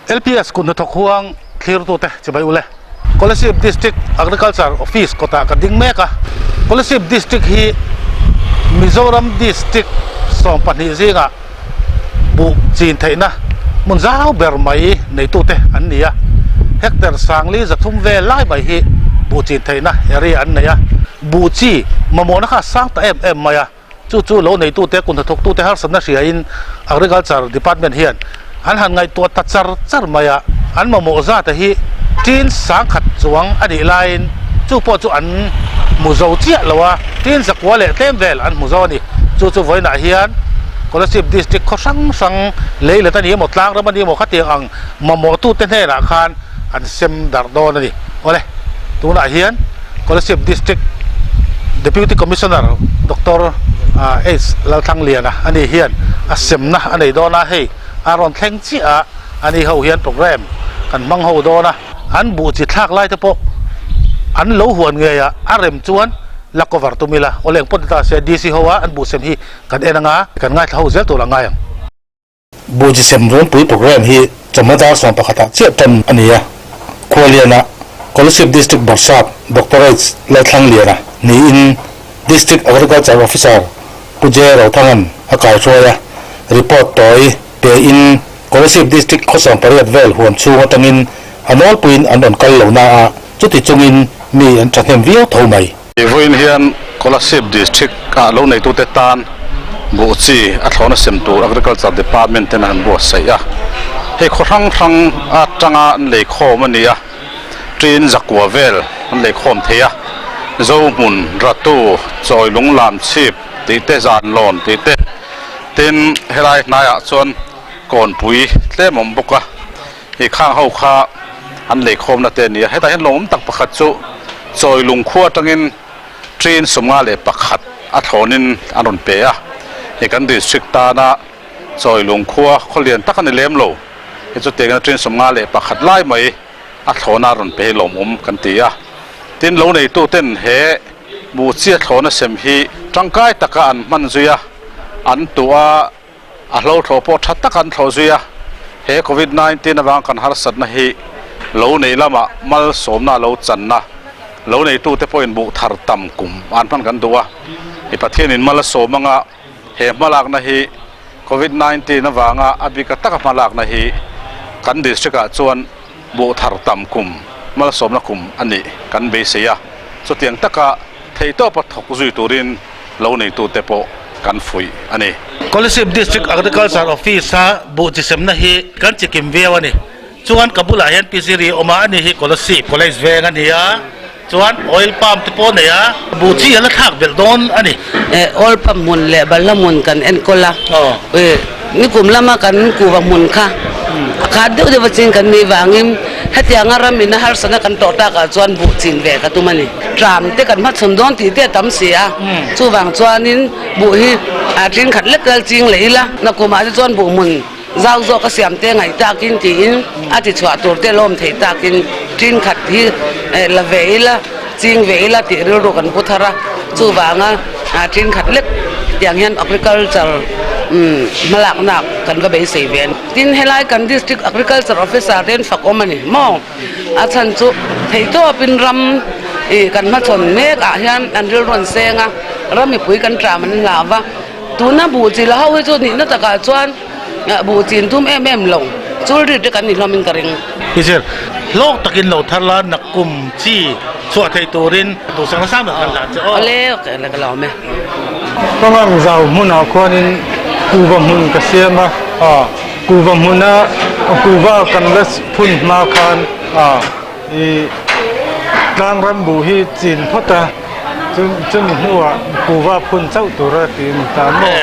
LPS kut hnathawk huang thlirtute chibai ule. Kolasib District Agriculture Office kawtah ka ding mek a. Kolasib District hi Mizoram District 12 zingah buh chin theihna hmun zau ber mai neitute an ni a. Hectare 4300 vel lai mai hi buh chin theihna area an nei a. Buh chi mamawhna kha a sang ta em em mai a. Chu chu lo neitute, kut hnathawktute harsatna hriain Agriculture Department hian an han ngaihtuah ta char char mai a, an mamawh zata hi tin 10,000 chuang a nih laiin chu pawh chu an hmu zo chiah lo a, tin 900 leh tlem vel an hmu zo a ni. Chu chu vawiinah hian Kolasib District khaw hrang hrang lei let a ni emaw, tlang ram a ni emaw khatiang ang mamawhtute hnenah khan an sem darh dawn a ni. Awle, tunah hian Kolasib District Deputy Commissioner Doctor H Lalthlangliana a ni hian a semna a nei dawn a, hei a rawn thleng chiah a, a ni ho hian programme kan hmang ho dawn a, an buh chi thlak lai te pawh an lo huan ngei a, a rem chuan la cover tum ila, awle engpawh ni ta se DC ho a an buh sem hi kan en anga kan ngaithla ho zel tur a ngai ang. Buji sem runpui programme hi chawhma dar 11 ah chiah tan a ni a, Khualiana Kolasib District Bawrhsap Doctor H Lalthlangliana niin District Agriculture Officer Pu J Rothangan a kaihruai a, report tawi pe in Kolasib District khaw 18 vel huam chhung atangin a nawlpuiin an rawn kal lo na a, chuti chungin mi an thahnem viau tho mai. Vawiin hian Kolasib District ah lo neitute tan buh chi a thlawna sem tur Agriculture Department ten an buatsaih a. Hei khaw hrang hrang atanga an lei khawm a ni a, tin 900 vel an lei khawm thei a. Zohmun, Ratu, Chawilung Lamchhip tih te, Zanlawn tih te, tin helai hnaiah chuan Kawnpui tlem awm bawk a. Hei khang ho kha an lei khawmna te a ni a, hetah hian lawmawm tak pakhat chu Chawilung khua atangin train 51 a thlawnin an rawn pe a, hei kan district tana Chawilung khua khaw lian tak a ni lem lo, hei chu tiangin train 51 lai mai a thlawna a rawn pe hi lawmawm kan ti a, tin lo neitu ten he buh chi a thlawna sem hi tangkai taka an hman zui a, an tuah a. A hlo thlawh pawh tha tak an thlawh zui a, he Covid 19 avang kan harsatna hi lo nei lamah malsawmna a lo channa, lo neitute pawhin buh thar tam kum an hman kan duh a, i Pathianin mal a sawm anga he hmalakna hi Covid 19 avanga a bika taka hmalakna hi kan district ah chuan buh thar tam kum malsawmna kum a nih kan beisei a, chutiang taka theihtawpa thawk zui turin lo neitute pawh kan fuih a ni. Kolasib District Agriculture Office-a buh chi semna hi kan chi kim viau a ni. Chuan ka bulah hian Pi Ziri awm a, ani hi Kolasib College veng a ni a, chuan oil palm te pawh a nei a, buh chi a la thlak belh dawn a ni. Oil palm hmun leh balhla hmun kan enkawl a, nikum lama kan kuva hmun kha a khat deuh deuh a ching kan nih vangin hetianga ram ina harsatna kan tawh takah chuan buh chin ve ka tum a ni. Tram te kan hmachhawn dawn tih te a tam si a, chuvang chuanin buh hi a tling khat lek lal ching leh ila, nakumah te chuan buh hmun zau zawk a siam te ngaih takin tiin a ti chhuah tur te lawm theih takin tling khat hi la ve ila, ching ve ila tih rilru kan pu thar a, chuvanga tling khat lek tiang hian agriculture hmalakna kan va beisei ve a ni. Tin, helai kan District Agriculture Officer te an fak awm a ni maw? A chhan chu theihtawpin ram ih kan hmachhawn mek ah hian an rilru an seng a, ram mipui kan tram an hlau va, tuna buh chi la ho hi chu nihna takah chuan buh chin tum em em lo, chul rit te kan ni hlawmin ka ring. Teacher, hlawk takin lo thar la nakkum chi chhuah theih turin duhsak nasa ber kan hlan che aw. Awle, ok le ka lawm e. Pangang zau hmunah khuanin kuva hmun ka siam a. Kuva hmuna kuva kan la phun hma khan i tlang ram buh hi chin phawt a, chumi hnuah kuva phun chauh tura tiin ta maw?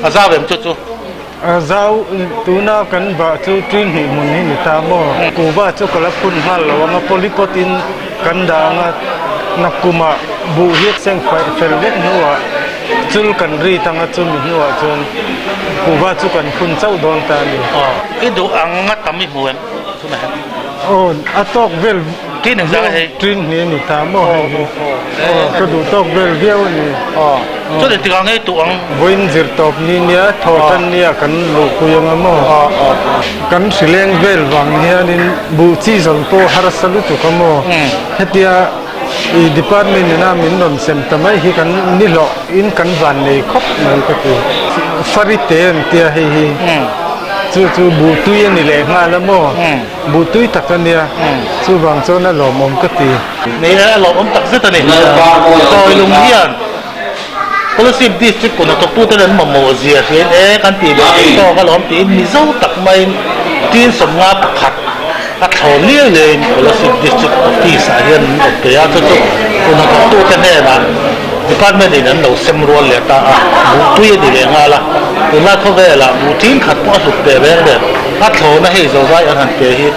A zau em chu chu? A zau tuna kan bah chu ṭin hnih hmun hi ni ta maw? Kuva chu ka la phun nghal lo ang a, polypot in kan dah ang a, nakkumah buh hi a seng fel vek hnuah Chul kan ri tang a chumi hnuah chuan kuhva chu kan phun chauh dawn ta a ni. Aw, i duh ang a tam i hmu em? Chumah hian. Aw, a tawk vel Tin engzah nge hei? Tin hnih a ni ta maw hei hi. Aw ka duh tawk vel viau a ni. Aw chuan engtik ah nge i tuh ang? Vawiin zir tawp ni nia thaw tan nia kan luhpui ang a maw? Kan hrileng vel vang hianin buh chi zawn pawh harsa lutuk a maw? Hetia i department ina min rawn sem ta mai hi kan ni hlawh in kan van nei khawp mai ka ti. Farite an tia hei hi chu chu buh tui a ni leh nghal a maw? Buh tui tak a nia, chuvang chuan a lawmawm ka ti. Nei a lawmawm tak zet a ni. Sawilung hian Kolasib District kuna thawktuten an mamawh zia hriain e kan tih leh theih tawk alawm tiin Mizo tak maiin tin 51 a thlawn liau liauin Kolasib District Office ah hian an rawn pe a, chu chu kuna thawktute hnenah Department in an lo sem rual leh ta a, buh tui a ni leh nghal a, tunlai khawvelah buh tin khat pawh a hlut ve reng reng. A thlawhna hei zozai an han pe hi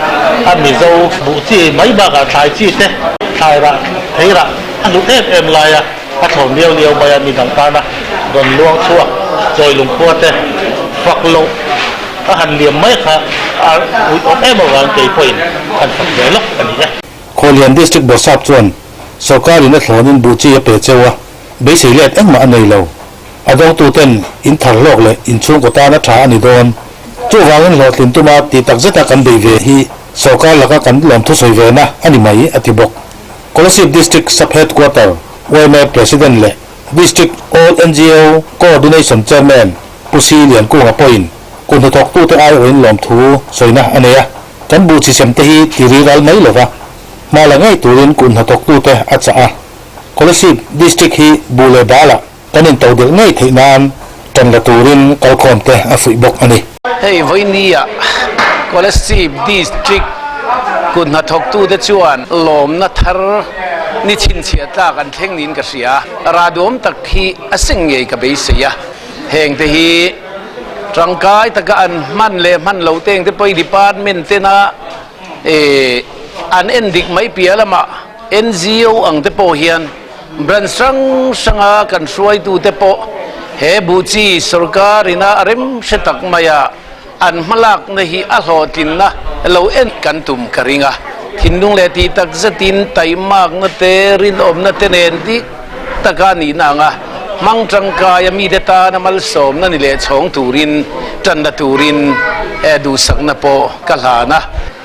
a Mizo buh chi mai bakah thlai chi te, thlai rah, thei rah a hlut em em laia a thlawn liau liau mai a, midang tana rawn luang chhuak chawi lungkhua te fak loh a han liam mai kha a uih awm em avang kei pawhin han fak ve lawk a ni e. Khawlian District Bawrhsap chuan sawrkarin a thlawnin buh chi a pe cheu a, beisei let engmah a nei lo. A dawngtuten in thar hlawk leh in chhungkaw tan a tha a ni dawn. Chuvangin hlawhtlin tuma tih tak zeta kan bei ve hi sawrkar laka kan lawm thusawi ve na a ni mai, a ti bawk. Kolasib District Sub-Headquarter yma President leh District All ngo Coordination Chairman Pu Si Liankunga pawhin kut hnathawktute aiawhin lawmthu sawina a nei a, kan buh chhisem te hi ti ri ral mai lova hma la ngei turin kut hnathawktute a chah a. Kolasib District hi buh leh balah Kan intodelh ngei theih nan tan la turin kalkhawm te a fuih bawk a ni. Hei vawinia Kolasib District kut hnathawktute chuan lawmna thar ni chhinchhiah tlak an thleng niin ka hria. Rah duam tak hi a seng ngei ka beisei a, hengte hi tangkai taka an hman leh hman loh te engte pawhin department tena an endik mai piah lamah ngo ang te pawh hian Branch hrang hranga kan hruaitute pawh he buhchi sorkar ina a rem hre tak maia an hmalakna hi a hlawhtlinna lo en kan tum ka ring a. Thinlung leh tih tak zetin taimakna te, rinawmna te nen dik taka a nihna anga hmang tangkaia mite tana malsawmna ni leh chhawng turin tanna turin duhsakna pawh ka hlan a.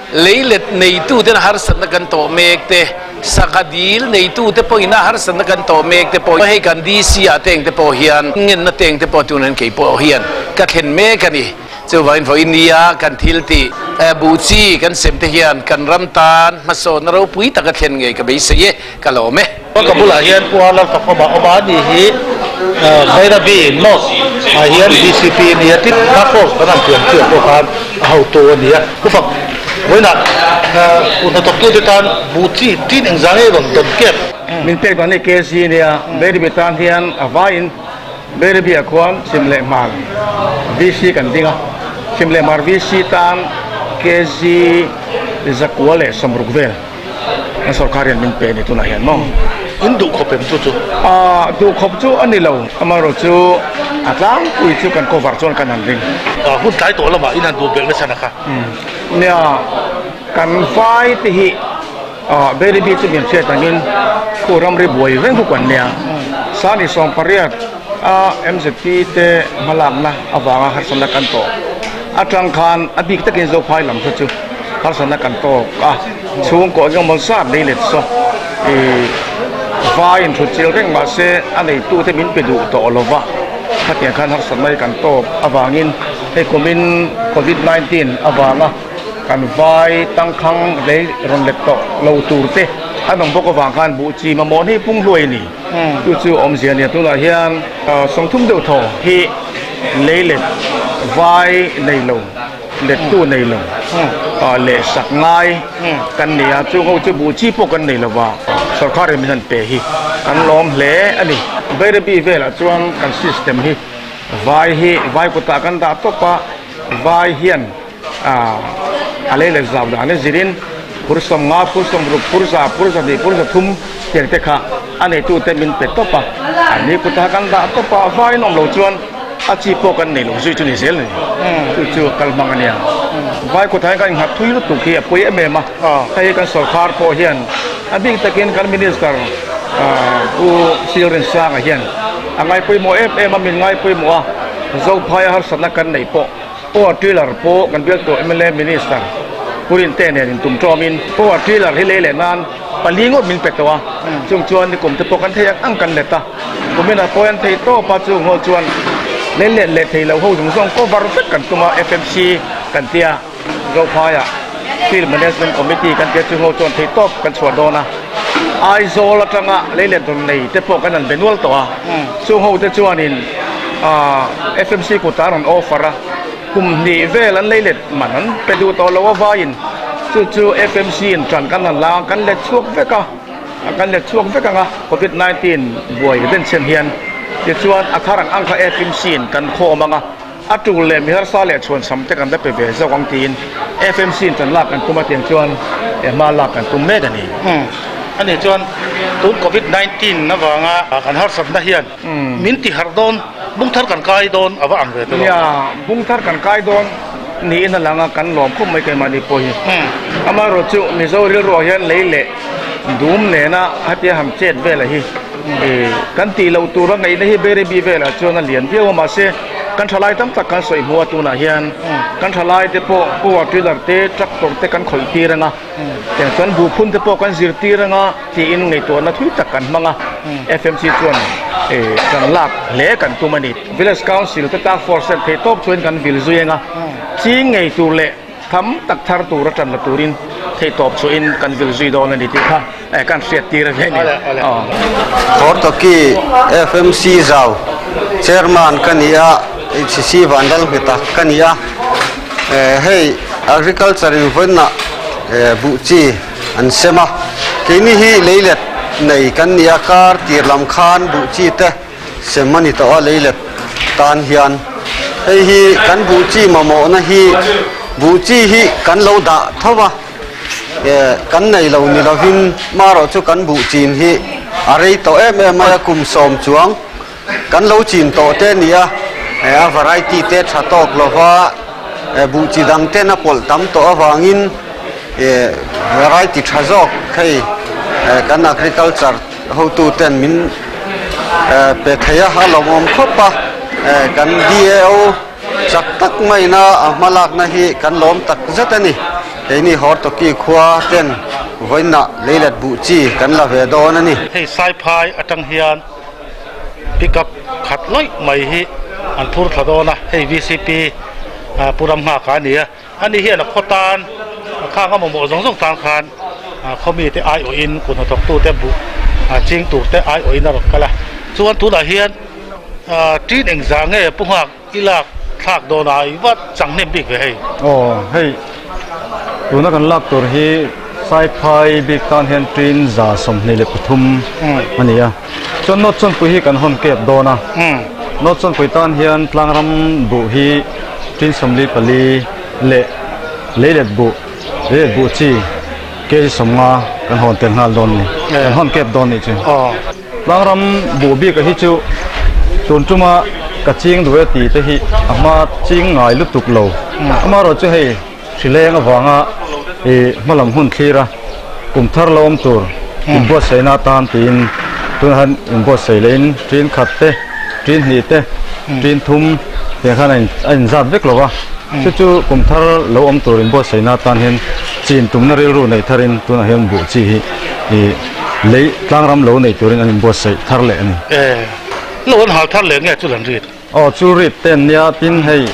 Leilet neituten harsatna kan tawh mek te, sangha dil neitute pawhin a harsatna kan tawh mek te pawh hei kan DC ah te engte pawh hian ngenna te engte pawh tunah hian kei pawh hian ka thlen mek a ni. Chuvangin vawiin nia kan thil tih buh chi kan sem te hian kan ram tan hmasawnna ropui taka thlen ngei ka beisei e, ka lawm e. Ka bulah hian Pu Arlal Fakawma awm a ni hi Bairabi North ah hian DCP a ni a, tin Task Force kan han pian chiah pawh khan a hotu a ni a. Pu Fak, vawiinah kut hnathawktute tan buh chi tin engzah nge rawn dawn kep? Min pek dan hi KZ a nia, Bairabi tan hian a vaiin Bairabi ah khuan Chhim leh Hmar VC kan ding a, Chhim leh Hmar VC tan KZ zakua leh 60 vel. Kan sorkar hian min pe a ni tunah hian maw? In duh khawp em chu chu? Aaa duh khawp chu a ni lo, amaherawh chu a tlangpui chu kan cover chuan kan han ring. Hun tlai tawh lamah in han duh belh nasa na kha. Nia, kan vai te hi Bairabi chu min hriat angin khu ramri buai reng bawk an nia. Sani 18 a MZP te hmalakna avanga harsatna kan tawh atang khan a bik takin Zophai lam kha chu harsatna kan tawk a, chhungkaw eng emaw zat lei let saw ih vai in thut chil reng mahse a neitute min pe duh tawh lo va, khatiang khan harsatna hi kan tawk avangin hei kumin covid 19 avanga kan vai tangkhang lei rawn let tawh lo tur te an awm bawk avang khan buh chi mamawh hi pung hluai a ni. Chu chu awmzia nia tunah hian 30 deuh thaw hi lei let vai nei lo. Lettu nei lo leh sak ngai kan ni a, chung ho chu buh chi pawh kan nei lo va, sorkar in min han pe hi kan lawm hle a ni. Bairabi velah chuan kan system hi vai hi vai kutah kan dah tawp a, vai hian a lei leh zau dan a zirin phur 50, phur 60, phur 100, phur 200, phur 300 tiang te kha a neitute min pe tawp a, an ni kutah kan dah tawp a, vai in awm lo chuan a chi pawh kan nei lo zui chu ni zel a ni, chu chu kal hmang a nia. Vai kutah hian kan innghat thui lutuk hi a pawi em em a, hei hi kan sorkar pawh hian a bik takin kan Minister Pu Silrinsanga hian a ngaipawimawh em em a, min ngaipawimawh a, Zophaia harsatna kan neih pawh Power Tiller pawh kan bialtu mla Minister Pu Rinte nen intum tawmin Power Tiller hi lei leh nan pali ngawt min pe tawh a, chung chuan nikum te pawh kan thei ang ang kan let a, kuminah pawh an thei tawp a, chung ho chuan lei let leh thei lo ho zawng zawng cover vek kan tum a, FMC kan tia Zophaiah Field Management Committee kan tia chung ho chuan thei tawp kan chhuah dawn a, Aizawl atanga lei let rawn nei te pawh kan han be nual tawh a, chung ho te chuanin FMC kutah an rawn offer a. Kum hnih vel an lei let man an pe duh tawh lo avaiin chu chu FMC in ṭan kan han la a, kan let chhuak vek a, kan let chhuak vek ang a, Covid 19 buai denchhen hian tichuan a thar ang ang kha FMC in kan khawm ang a, a tul leh mi harsa leh chhuansam te kan la pe ve zawk ang tiin FMC in ṭan lak kan tum a tiang chuan hma lak kan tum mek a ni. Ani chuan tun Covid 19 avanga kan harsatna hian Min ti harh dawn, bung thar kan kai dawn a va ang ve tawh lo. Nia, bung thar kan kai dawn niin a lang a, kan lawm khawp mai keimahni pawh hi. Amaherawh chu Mizo rilruah hian lei leh dum nena hetia han chet vel a hi kan tih loh tura ngaihna hi Bairabi velah chuan a lian viau a, mahse kan thalai tam tak kan sawi hmu a tunah hian kan thalai te pawh power tiller te tractor te kan khawih tir ang a. Tiang chuan buhphun te pawh kan zirtir anga tiin ngaihtuahna thui tak kan hmang a, FMC chuan kan lak hle kan tum a ni. Village Council te task force ten theihtawp chuan kan vil zui anga ching ngei tur leh tham tak thar tura tan la turin theihtawp chuahin kan vil zui dawn a ni tih kha kan hriattir a ni. Hortoki FMC zau Chairman ka ni a, HCC Vanlalhmeta ka ni a. Hei agriculture in vawiinah buh chi an sem a, keini hi leilet nei kan ni a, kar tir lam khan buh chi te sem a ni tawh a leilet tan hian hei hi kan buh chi mamawhna hi buh chi hi kan lo dah tho a, kan nei lo ni lovin marawh chu kan buh chin hi a rei tawh em em mai a kum sawm chuang. Kan lo chin tawh te a ni a, a variety te tha tawk lova buh chi dang ten a pawlh tam tawh avangin variety tha zawk hei kan agriculture hotu ten min pe thei a, a lawmawm khawp a, kan DAO chak tak maina a hmalakna hi kan lawm tak zet a ni. Keini Hortoki khua ten vawiinah leilet buh chi kan la ve dawn a ni. Hei Saiphai atang hian pickup khat lawih mai hi an phur thla dawn a, hei vcp Pu Ramnghaka a ni a, ani hian a khaw tan a khang a mamawh zawng zawng tan khan khaw mite aiawhin kut hnathawktute buh ching turte aiawhin a rawn kal a, chuan tunah hian tin engzah nge Pu Nghak I lak thlak dawn a, i va chang hnem bik ve hei. Aw hei tuna kan lak tur hi Saiphai bik tan hian tin 123 a ni a, chuan North Chawnpui hi kan hawn kep dawn a, North Chawnpui tan hian tlangram buh hi tin 44 leh leilet buh leilet buh chi kg 50 kan hawn tel nghal dawn a ni, kan hawn kep dawn a nih chu. Tlangram buh bik a hi chu tun tuma ka ching duh e tih te hi a hma ching ngai lutuk lo. Amaherawh chu hei hrileng avanga ih hmalam hun thlir a kum thar la awm tur inbuatsaihna atan tiin tunah hian inbuatsaih lehin tin khat te, tin hnih te, tin thum tiang khan a inzat vek lo va. Chu chu kum thar lo awm tur inbuatsaihna atan hian chin tumna rilru nei tharin tunah hian buh chi hi ih Lei tlangram lo nei turin an inbuatsaih thar leh a ni. E, lo an hal thar leh nge chu lan rit? Aw, chu rit te an nia, tin hei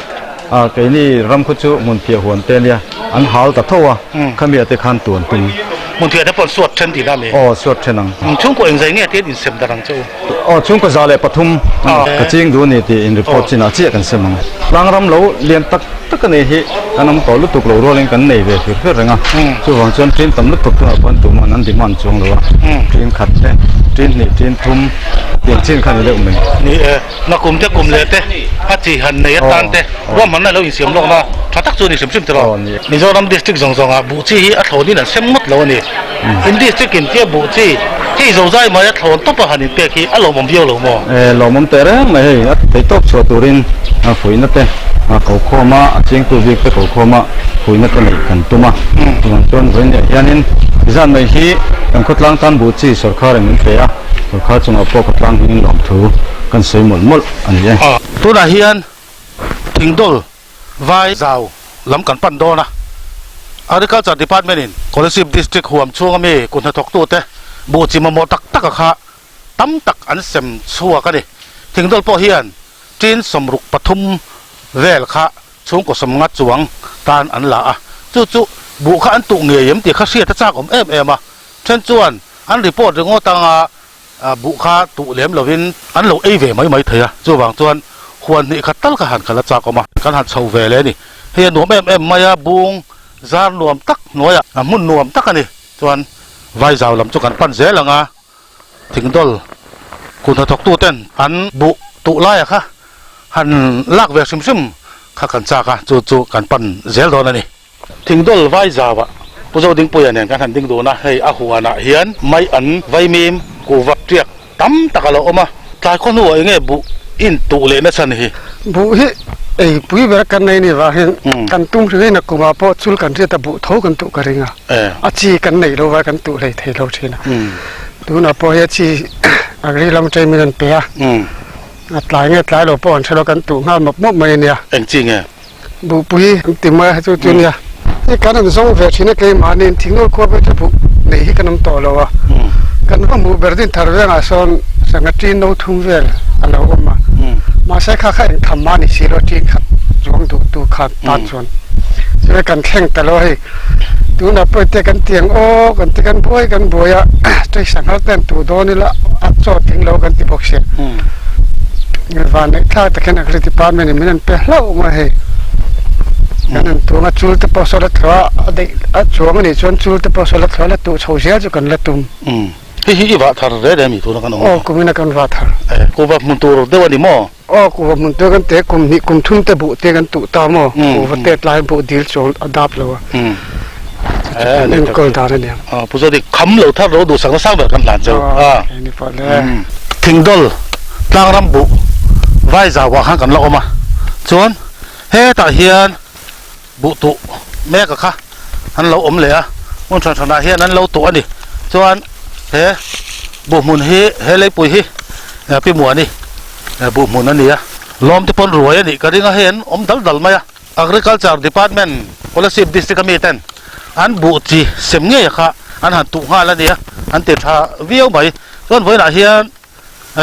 keini ram khu chu hmunphiah huan te ania, an hal ta tho a, khami te khan tuan tum. Hmunphiah te pawh an suat then tihna a mi? Aw, suat then ang. Chhungkaw engzai nge tiin insem dar ang che u? Aw, chhungkaw 103 a ni, ka ching duh a ni tih in report chinah chiah kan sem ang. Tlangram lo lian tak tak a nei hi kan awm tawh lutuk lo rualin kan nei ve fir fir reng a, chuvang chuan ṭin tam lutuk tunah pawh an tumah an demand chuang lo a, ṭin khat te, ṭin hnih, ṭin thum tiang chin kha a ni deuh mai. Ni e, nakum te kum leh te a chi han nei atan te ruahmanna lo insiam lawkna tha tak chu a ni hrim hrim tiraw. Mizoram district zawng zawngah buh chi hi a thlawnin an sem ngawt lo a ni. In district in tia buh chi hei zozai mai a thlawn tawp a han inpek hi a lawmawm viau lo maw? E, lawmawm teh reng mai hei, a theihtawp chhuah turin. fuihna te ko khawm a, a chingtu bik te ko khawm a fuihna te neih kan tum a. Chuvang chuan vawiin leh hianin zan mai hi kan khawtlang tan buh chi sawrkharin min pe a, sawrkhar chungah pawh khawtlang hmingin lawmthu kan sawi mawlh mawlh a ni e. Tunah hian thingdawl vai zau lam kan pan dawn a, Agriculture Department in Kolasib District huam chhunga mi kut hnathawktute buh chi mamawh tak taka kha tam tak an sem chhuak a ni. Thingdawl pawh hian tin 63 vel kha chhungkaw 50 chuang tan an la a, chu chu buh kha an tuh ngei em tih kha hriat a chak awm em em a, then chuan an report ringawt anga buh kha tuh lem lovin an lo ei ve mai mai thei a, chuvang chuan huan hnih khat tal kha han kal a chak awm a, kan han chho ve leh a ni. Hei a nuam em em mai a, bung zar nuam tak hnuaiah hmun nuam tak a ni. Chuan Vaizau lam chu kan pan zel ang a, thingdawl kut hnathawktu ten an buh tuh laia kha han lak ve hrim hrim kha kan chak a, chu chu kan pan zel dawn a ni. Thingdawl Vaizauah Pu Zodingpuia nen kan han ding dun a, hei a huanah hian mai an vaimim kuhva tiak tam tak a lo awm a, tlai khaw hnuah eng nge buh in tuh leh nasa ni hi? Buh hi ei pui ber kan nei ni vang hian kan tum hrim hian a kumah pawh chul kan hriat a buh tho kan tuh ka ring a, a chi kan neih lo vai kan tuh hlei thei lo thin a, tunah pawh hi a chi agri lam atangin min rawn pe a, a tlai nge tlai lo pawh an hre lo kan tuh nghal mawp mawp mai a nia. Eng chi nge? Buhpui an ti mai a chu chu nia hei kan an zawng ve thin a keimahni thingnawl khua pawh chu buh neih hi kan awm tawh lo a kan va hmuh ber din thar vengah sawn sangha tin no thum vel a lo awm a mahse kha kha eng tham mah ni si lo tin khat zuang duh tu kha tan chuan chuan kan thleng ta lo hei tunah pawh te kan tiang aw kan ti kan buai kan buai a tui sangha te an tuh dawn ila a chaw tling lo kan ti bawk sia. Van neih thlak tak hian agri department in min an pe hlauh mai hei kan han tum a chul te pawh saw la thlawh a a daih a chuang anih chuan chul te pawh saw la thlawh a la tuh chho zel chu kan la tum. Umm hei hi i vah thar reh reh a mi tuna kan awm a. Aw kum in a kan vah thar. Eh kuhva hmun tur deuh a ni maw? Aw kuhva hmun tur kan te kum hnih kum thum te buh te kan tuh ta maw kuhva tet lai buh dil chuang a dap lo a. Umm eh enkawl dan a nia. Aw pu Zawdik kham lo thar lo duhsak nasang ber kan hlan cheu a. Aw ni pawh le. Thingdawl tlangram buh vai zauah khan kan la awm a chuan hetah hian buh tuh mek a kha an lo awm leh a hmun hran hranah hian an lo tuh a ni chuan he buh hmun hi he leipui hi pi muani buh hmun a ni a lawm te pawn ruai a nih ka ring a hei an awm dal dal mai a. Agriculture Department Kolasib District a mi ten an buh chi sem ngei kha an han tuh nghal a nia, an ti tha viau mai. Chuan vawiinah hian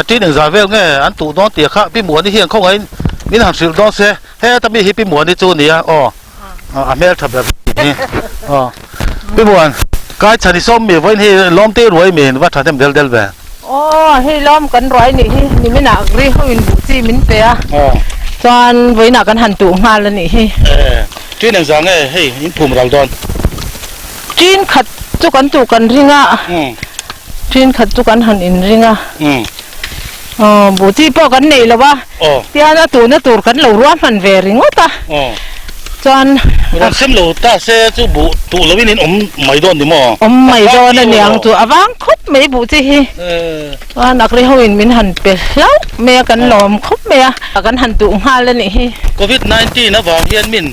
tin engzah vel nge an tuh dawn tih kha Pi Muani hian khawngaihin min han hrilh dawn se, heta mi hi Pi Muani chu a nia aw, a hmel tha ber hi aw. Pi Muan, kai chhan i sawm mi vawiin hi lawm te ruai mi va tha hnem del del ve. Aw, hei lawm kan ruai nih hi niminah agri ho in buh chi min pe a, chuan vawiinah kan han tuh nghal a nih hi. Eh, tin engzah nge hei in phum ral dawn? Tin khat chu kan tuh kan ring a, tin khat chu kan han in ring a. Aw, buh chi pawh kan nei lo a, tian a tuhna tur kan lo ruahman ve ringawt a, chuan. Rawn sem lo ta se chu buh tuh lovin in awm mai dawn ni maw? Awm mai dawn a niang chu, a vang khawp mai buh chi hi. Chuan Akri ho in min han pe hlauh mai a, kan lawm khawp mai a, kan han tuh nghal a nih hi. Covid 19 avang hian min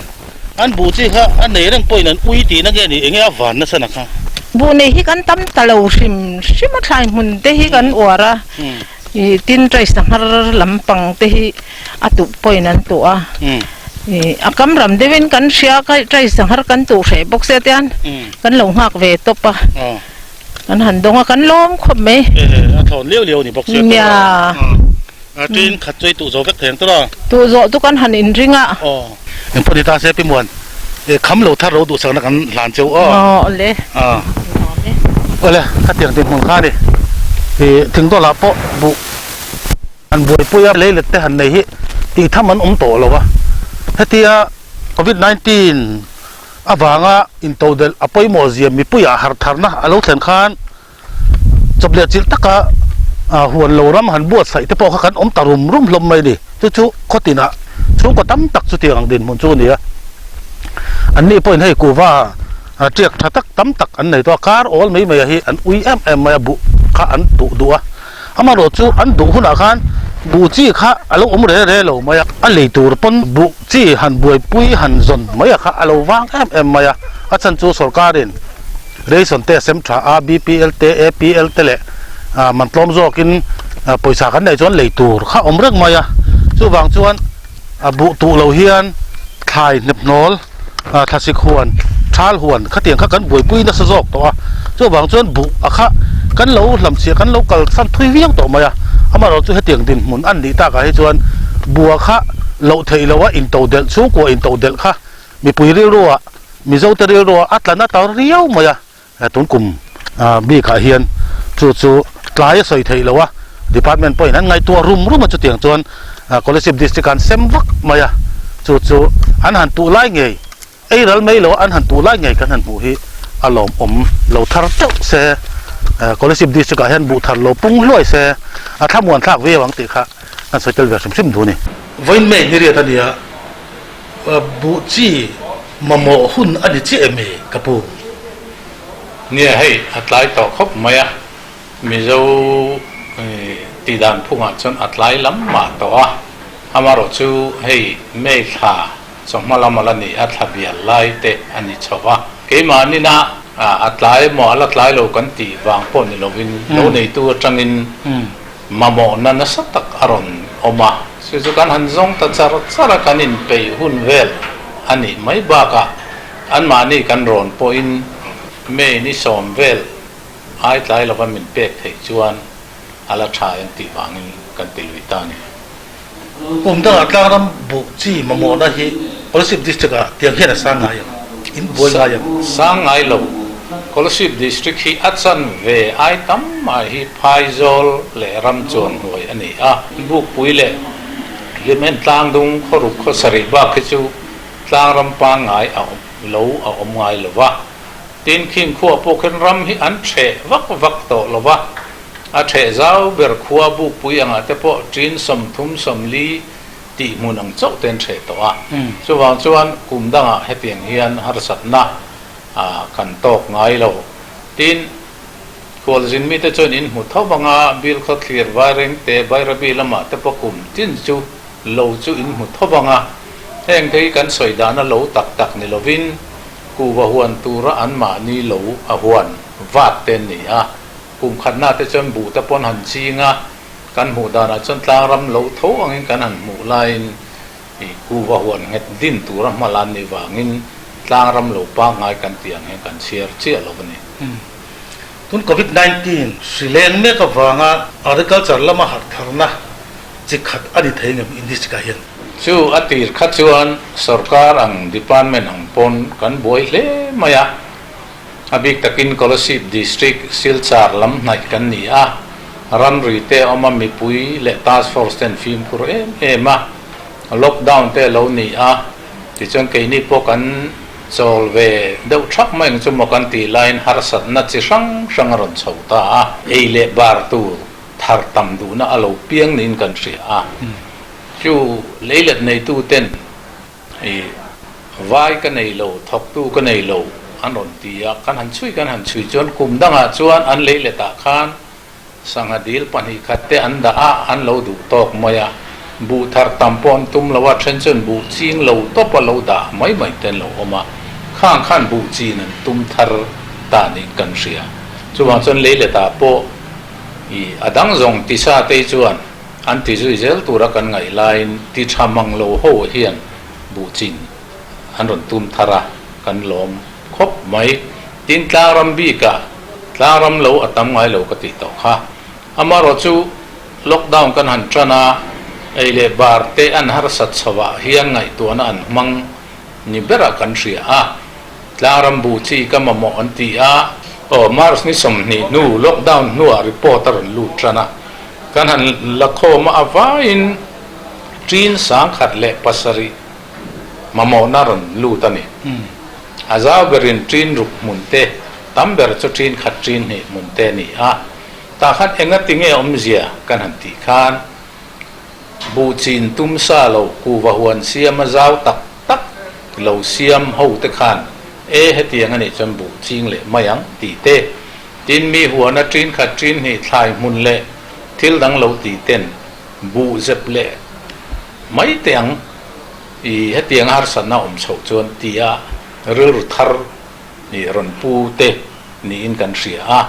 An buh chi kha a nei reng pawhin an ui tihna nge ni enge a van nasa na kha? Buh nei hi kan tam ta lo hrim hrim a thlai hmun te hi kan uar a, ih tin rice sanghar lampang te hi a tuh pawhin an tuh a, ih a kam ram deuhin kan hria kha rice sanghar kan tuh hreh bawk sia tian kan lo nghak ve tawp a, kan han dawng a kan lawm khawp mai. A thlawn liau liau a ni bawk sia. Nia. Tin khat chu i tuh zo vek thei ang tawh a. Tuh zawh chu kan han inring a. Eng pawh ni ta se Pi Muan, kham lo thar lo duhsakna kan hlan cheu aw. Aw awle. Awle, khatiang dinhmun kha a ni. Thingdawlah pawh buh han buaipui a, leilet te han nei hi tih tham an awm tawh lo a. Hetia Covid 19 avanga intodelh a pawimawh zia mipuiah harh tharna a lo thlen khan Chawp leh chilh taka huan lo ram han buatsaih te pawh kha kan awm ta rum rum hlawm mai a ni. Chu chu khaw tinah chhungkaw tam tak chutiang ang dinhmun chu a ni a. Anni pawhin hei kuhva tiak tha tak tam tak an nei tawh a, kar awl mai mai a hi an ui em em mai a, buh kha an duh duh a. Amaherawhchu an duh hunah khan Buh chi kha a lo awm re re lo mai a, a lei tur pawn buh chi han buaipui han zawn mai a kha a lo vang em em mai a, a chhan chu sorkarin ration te a sem tha a, BPL te, APL te leh man tlawm zawkin pawisa kan neih chuan lei tur kha awm reng mai a, chuvang chuan buh tuh lo hian thlai hnep hnawl thlasik huan, thal huan khatiang kha kan buaipui nasa zawk tawh a, chuvang chuan buh a kha kan lo hlamchhiah kan lo kalsan thui viau tawh mai a, amaherawh chu hetiang dinhmun an nih takah hi chuan buh a kha loh theih loh a into delh chhungkua into delh kha mipui rilruah Mizote rilruah a tla na ta riau mai a. Tun kum bikah hian chu chu tlai a sawi theih loh a, department pawhin an ngaihtuah rum rum a chutiang chuan Kolasib district an sem vak mai a, chu chu an han tuh lai ngei, ei ral mai lo a an han tuh lai ngei kan han hmuh hi a lawmawm lo thar teuh se, Kolasib district ah hian buh thar lo pung hluai se a thlamuan thlak viau ang tih kha kan sawi tel ve hrim hrim duh a ni. Vawiin May ni riat a nia. Buh chi mamawh hun a ni chiah em i ka pu? Nia hei a tlai tawh khawp mai a, Mizo tih dan phungah chuan a tlai lam mah tawh a, amaherawh chu hei May thla chawhma lam a la ni a, thla bial lai te a ni chho a, keimahnin a a tlai emaw a la tlai lo kan tih vang pawh ni lovin lo neitu atangin Mamawhna nasa tak a rawn awm a, chu chu kan han zawng ta char char a, kan inpeih hun vel a nih mai bakah anmahni kan rawn pawhin May ni sawm vel ai tlai lova min pek theih chuan a la tha em tih vangin kan ti lui ta a ni. Kum dangah tlangram buh chi mamawhna hi Kolasib District ah tiang hian a sang ngai ang, in buai ngai ang. Sang ngai lo, Kolasib District hi a chan ve ai tam mai hi Phaizawl leh Ramchuan hnuai a ni a, Bukpui leh Hlimen tlangdung khawruk khawsarih bak hi chu tlangram pangngai a awm lo a awm ngai lo va, tin khing khuah pawh khian ram hi an ṭheh vak vak tawh lo va. A ṭheh zau ber khua bukpui angah te pawh ṭin 30 40 tih hmun ang chauh te an ṭheh tawh a. Chuvang chuan kum dangah hetiang hian harsatna kan tawk ngai lo. Tin, khualzin mite chuan in hmu tho vanga bil khaw thlir vaireng te Bairabi lamah te pawh kum tin chu lo chu in hmu tho vanga heng te hi kan sawi dahna lo tak tak ni lovin kuhva huan tura anmahni lo a huan vat te an ni a. Kum khatna te chuan buh te pawn han ching a, kan hmuh danah chuan tlangram lo tho angin kan han hmuh laiin ih kuhva huan nghet din tura hma lan nih vangin tlangram lo pangngai kan tih ang hian kan chhiar chiah lo a ni. Tun Covid 19 hri leng mek avanga agriculture lama harh tharna chi khat a ni thei ngem industry ah hian? Chu a tir kha chuan sorkar ang department ang pawn kan buai hle mai a. A bik takin Kolasib District Silchar lam hnaih kan ni a, ramri te a awm a, mipui leh task force ten fimkhur em em a, lockdown te a lo ni a, tichuan keini pawh kan chawl ve deuh thap mai ang chu maw kan tih laiin harsatna chi hrang hrang a rawn chho ta a, ei leh bar tur thar tam duhna a lo piang niin kan hria a, chu leilet neitu ten I vai ka nei lo, thawktu ka nei lo an rawn ti a, kan han chhui kan han chhui chuan kum dangah chuan an lei letah khan sangha dil pahnih khat te an dah a, an lo duh tawk mai a, buh thar tam pawh an tum lo a, then chuan buh ching lo tawp a lo dah mai mai te an lo awm a, khang khan buh chin an tum thar ta niin kan hria. Chuvang chuan lei letah pawh i a dang zawng tisa te hi chuan An ti zui zel tura kan ngaih laiin ti tha mang lo ho hian buh chin an rawn tum thar a, kan lawm khawp mai. Tin, tlangram bikah tlangram lo a tam ngai lo ka tih tawh kha. Amaherawh chu lockdown kan han tan a, ei leh bar te an harsat chhoah hian ngaihtuahna an hmang ni berah kan hria a, tlangram buh chi ka mamawh an ti a. Aw, March ni 20 hnu lockdown hnuah report a rawn lut tan a. Kan han la khawm a avaiin ṭin 1007 mamawhna rawn lut a ni. A zau berin ṭin ruk hmun te, tam ber chu ṭin khat ṭin hnih hmun te a ni a. Tah khan engati nge awmzia kan han tih khan buh chin tum sa lo kuhva huan siam a zau tak tak lo siam ho te khan e hetiang a nih chuan buh ching leh mai ang tih te Tin, mi huana ṭin khat ṭin hnih thlai hmun leh thil dang lo ti ten Buh zep leh mai teh ang i hetiang harsatna awm chhoh chuan tia rilru thar i rawn pu te niin kan hria a.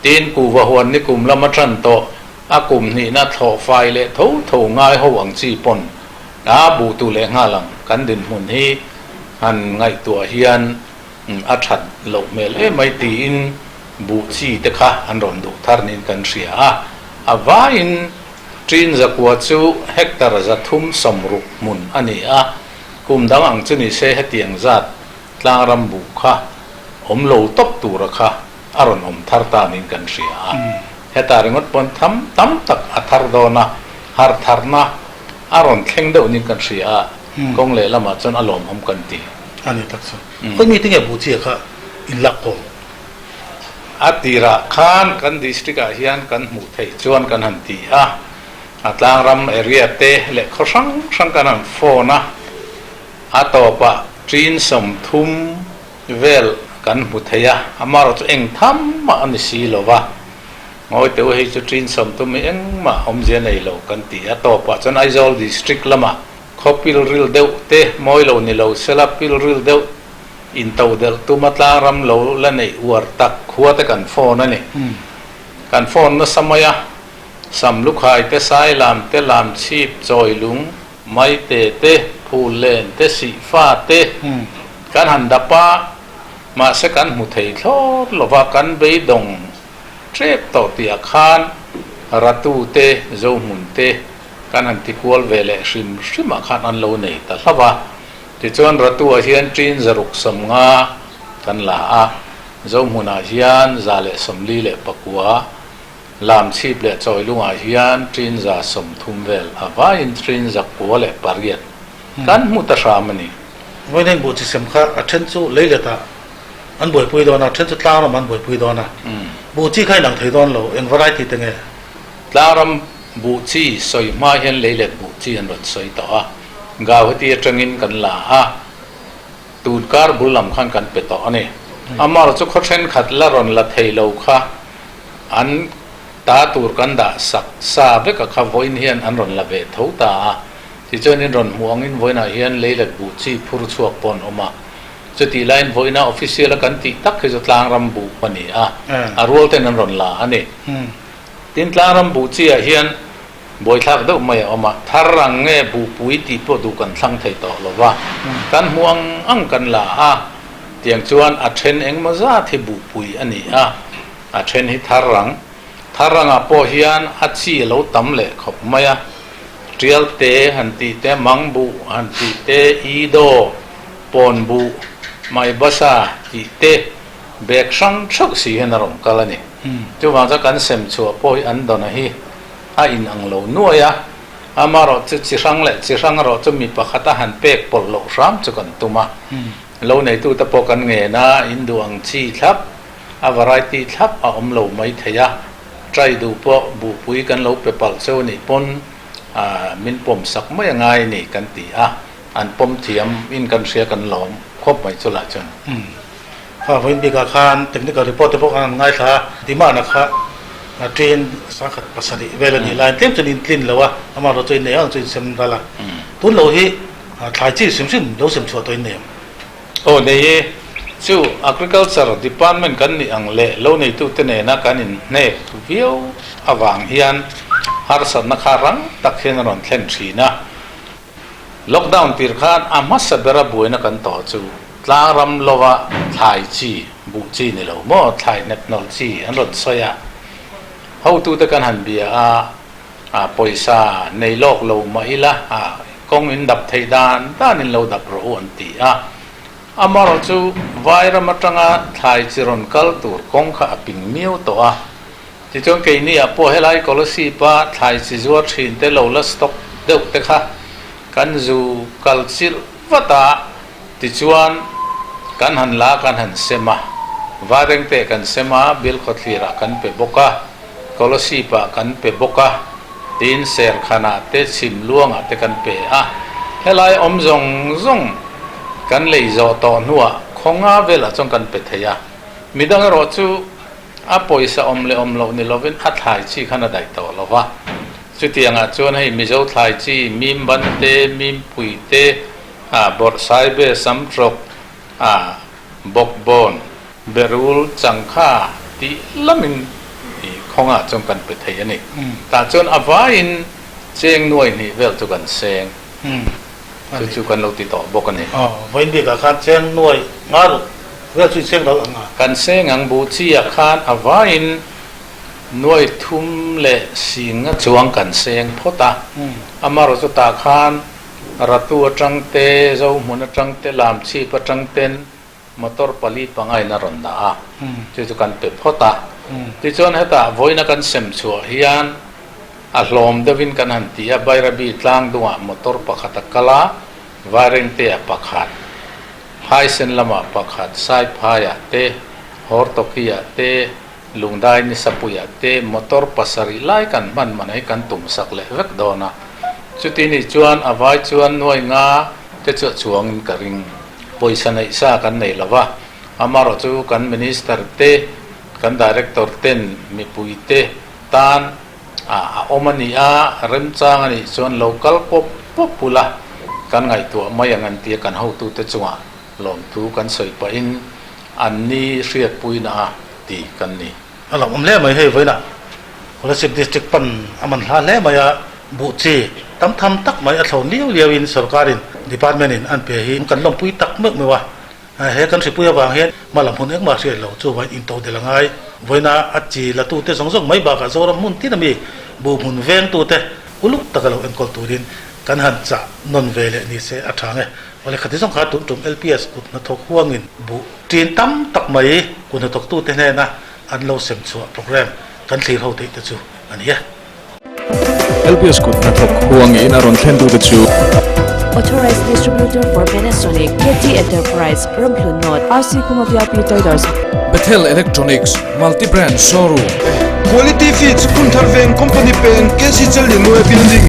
Tin, kuhva huan ni kum lama tan tawh a kum hnihna thlawh fai leh tho tho ngai ho ang chi pawn a buh tu leh nghal ang kan dinhmun hi han ngaihtuah hian a that loh hmel em mai tiin buh chi te kha an rawn duh thar niin kan hria a. A vaiin ṭin zakua chu hectare 360 hmun a ni a, kum dang ang chu ni se hetiang zat tlangram buh kha awm lo tawp tura kha a rawn awm thar ta niin kan hria a. Heta ringawt pawn tham tam tak a thar dawn a, harh tharna a rawn thleng deuh niin kan hria a, kawng lehlamah chuan a lawmawm kan ti. A ni tak chu. Khawi mi tinge buh chi kha in lak kawm? A tirah khan kan district ah hian kan hmuh theih chuan kan han ti a, a tlangram area te leh khaw hrang hrang kan han phone a, a tawpah ṭin 30 vel kan hmu thei a, amaherawh chu eng tham mah a ni si lo va, ngawi teh u hei chu ṭin 30 hi engmah awmzia nei lo kan ti a, tawpah chuan Aizawl district lamah khaw pilril deuh te mawi lo ni lo sela pilril deuh Intodelh tuma tlangram lo la neih uar tak khua te kan phone a ni. Kan phone nasa mai a, Sam lukhai te, Sailam te, Lamchhip, Chawilung, Maite te, Phullen te, Sihfa te kan han dap a, mahse kan hmu thei thlawt lo va, kan beidawng tep tawh tih ah khan Ratu te, Zohmun te kan han ti kual ve leh hrim hrim ah khan an lo nei ta hlauh a. Tichuan Ratu-ah hian ṭin 650 kan la a, Zohmunah hian 144, Lamchhip leh Chawilungah hian ṭin 130 vel, a vaiin ṭin 908 kan hmu ta hram a ni. Vawiin buh chi sem kha a ṭhen chu lei letah an buaipui dawn a, a ṭhen chu tlangram an buaipui dawn a. Buh chi kha inang thei dawn lo, eng variety te nge? Tlangram buh chi sawi hma hian lei let buh chi an rawn sawi tawh a. Gauhati atangin kan la a, tun kar bul lam khan kan pe tawh a ni. Amar chu khaw thenkhat la rawn la thei lo kha an ta tur kan dah sak sa vek a kha vawiin hian an rawn la ve tho ta a. Tichuan in rawn hmuh angin vawiinah hian leilet buh chi phur chhuak pawh an awm a. Chutih laiin vawiina official a kan tih tak hi chu tlangram buh a ni a, a rual ten an rawn la a ni. Tin tlangram buh chi ah hian Buaithlak deuh mai a awm a, thar ang nge buhpui tih pawh duh kan thlang thei tawh lo va, kan hmuh ang ang kan la a, tiang chuan a then engmaw zat hi buhpui a ni a, a then hi thar ang. Thar angah pawh hian a chi a lo tam leh khawp mai a, tial te han tih te, mang buh han tih te, i daw, pawn buh, mai basa tih te, bag hrang theuh si hian a rawn kal a ni. Chuvang chuan kan sem chhuah pawh hi an dawna hi a in ang lo nuai a, amaherawh chu chi hrang leh chi hrang erawh chu mi pakhat a han pek pawlh loh hram chu kan tum a, lo neitute pawh kan ngen a, in duh ang chi thlap, a variety thlap a awm lo mai thei a, try duh pawh buhpui kan lo pe palh cheu anih pawn min pawm sak mai a ngai a ni kan ti a, an pawm thiam in kan hria kan lawm khawp mai chu lah chuan. Kha vawiin bikah khan technical report te pawh khan an ngaithla a, demand a kha train 107 vel a nih laiin tlem chuan in tlin lo a, amaherawh chu innei ang chu in sem ral a. Tun lo hi thlai chi hrim hrim lo sem chhuah tawh in nei ang. Aw nei e, chu Agriculture Department kan nih ang leh lo neitute nena kan inhnek viau avang hian harsatna kha rang tak hian a rawn thlen thin a. Lockdown tir khan a hmasa bera buaina kan tawh chu tlangram lova thlai chi, buh chi ni lo maw, thlai hnep nawlh chi an rawn sawi a. Hotute kan han bia a, a pawisa nei lawk lo mah ila, a kawng in dap theih dan dan in lo dap rawh u an ti a. Amaherawh chu Vairam atanga thlai chi rawn kal tur kawng kha a ping miau tawh a. Tichuan keini ah pawh helai Kolasib a thlai chi zuar thin te lo la stock deuh te kha kan zu kal chilh vat a, tichuan kan han la kan han sem a, Vareng te kan sem a, Bilkhawthlir ah kan pe bawk a, Kolasib ah kan pe bawk a, tin Serkhan ah te Chhimluang ah te kan pe a, helai awm zawng zawng kan lei zawh tawh hnuah khawnga velah chuan kan pe thei a, midang erawh chu A pawisa awm leh awm loh ni lovin a thlai chi khan a daih tawh lo va. Chutiangah chuan hei Mizo thlai chi mim ban te, mim pui te, ah bawrhsaibe samtrawk, ah bawkbawn, berul, changkha tih lamin ih khawngah chuan kan pe thei a ni. Tah chuan a vaiin cheng nuai hnih vel chu kan seng. Chu chu kan lo ti tawh bawk a ni. Aw, vawiin bikah khan cheng nuai nga ruk vel chu i seng lo ang a. Kan seng ang bu chiah khan a vaiin nuai thum leh sing a chuang kan seng phawt a. Amaherawhchu tah khan Ratu atang te, Zohmun atang te, Lamchhip atang ten motor pali pangain a rawn dah a, chu chu kan pe phawt a. Tichuan hetah vawiina kan sem chhuah hian a hlawm deuhin kan han ti a, Bairabi tlang dungah motor pakhat a kal a, Vairengte-ah pakhat, Phaisen lamah pakhat, Saiphaiah te, Hortoki-ah te, Lungdai Nisapuiah te motor pasarih lai kan hman man hi kan tum sak leh vek dawn a. Chuti nih chuan a vai chuan nuai nga te chu a chuangin ka ring. Pawisa neih sa kan nei lo va, amaherawh chu kan Minister te, kan Director ten mipui te tan a awm a ni a, remchang a nih chuan lo kal pawp pawp ula kan ngaihtuah mai ang an tia kan hotute chungah lawmthu kan sawi pahin an ni hriatpuina a ti kan ni. A lo awm hle mai hei vawiinah Kolasib District pan a man hla hle mai a, buh chi tam tham tak mai a thlawn liau liauin sorkarin department in an pe hi kan lawmpui tak meuh meuh a. He kan hripui avang hian hmalam hun engmah hriat lo chuvain into del a ngai. Vawiina a chi latute zawng zawng mai bakah Zoram hmun tin ami buh hmun vengtute uluk taka lo enkawl turin kan han chah nawn ve leh ni se a tha nge. Awle khati zawng kha tum tum LPS kut hnathawk huangin buh tin tam tak mai kut hnathawktute hnena an lo sem chhuah program kan thlir ho theih te chu a ni e. LPS kut hnathawk huangin a rawn thlentute chu. Authorized Distributor for Panasonic, KT Enterprise, Ramhlun North, RC Khuma VIP Traders. Bethel Electronics, Multi Brand Showroom. Quality Feeds, Phunthar Veng Company Peng, KC Challianue Building.